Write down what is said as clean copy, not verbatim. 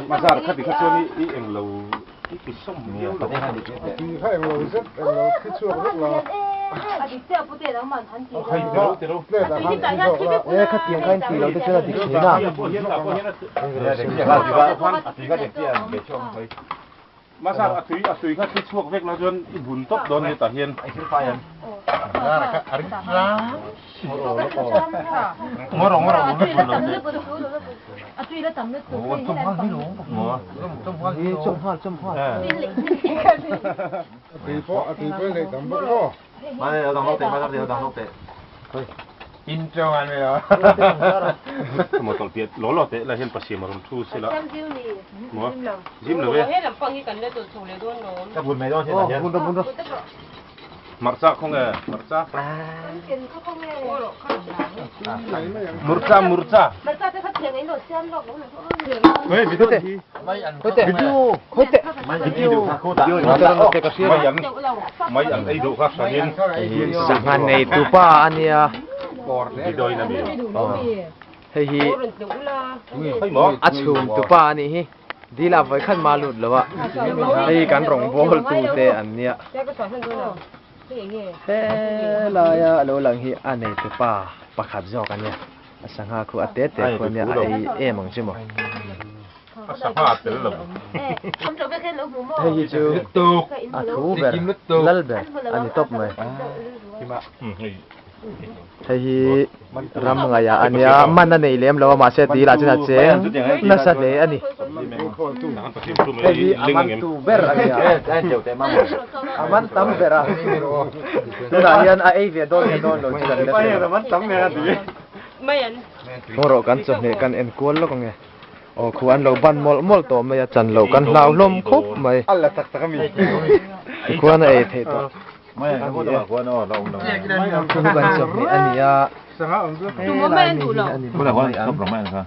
Mazar kha tikha chuan i eng lo i ti sawm viau lo. Tui kha eng lo zet eng lo thi chhuak vek la. Hei ti ro ti ro. Plate ah khan thi zawk la. E khatiang kha in ti lo te chuan a dik thin a. Mazar a tui a tui kha thi chhuak vek la chuan i bun tawp dawn hetah hian. Ngawrawh ngawrawh lung la bun lo teh. A tui pawh a tui pawh i neih tam bawk maw? Maw tawlh piah law law teh la hian pasiam a rawn thu se la. Maw zim lo e. Hmarcha khaw nge hmarcha. Murcha murcha. Mai an ei duh kha hranin. Sangha nei tupa a nia. Hei hi a chhum tupa a nih hi. Dil ah vawikhat ma lut lo a. Hei kan rawngbawl tu te an nia. Helaia a lo lang hi a nei tupa pakhat zawk a nia. A sangha khu a te te khu a nia a ei em ang chu maw. A sangha a tel lo. Hei hi chu a thu ber lal ber a ni tawp mai. Hei hi ram ngaihah a nia man a nei lem lo a mahse dil ah chuan a cheng nasa hle a ni. Hei hi a man tu ber a nia a man tam ber a tunah hian a ei ve dawn nge dawn lo chu kan la hre lo. Ngaw rawh kan chawhmeh kan en kual lawk ange. Aw khu an lo ban mawlh mawlh tawh mai a chan loh kan hlau hlawm khawp mai. Tikhuan a ei theih tawh. Chu kan chawhmeh a ni a, helai mi hi a ni bawk mai ang.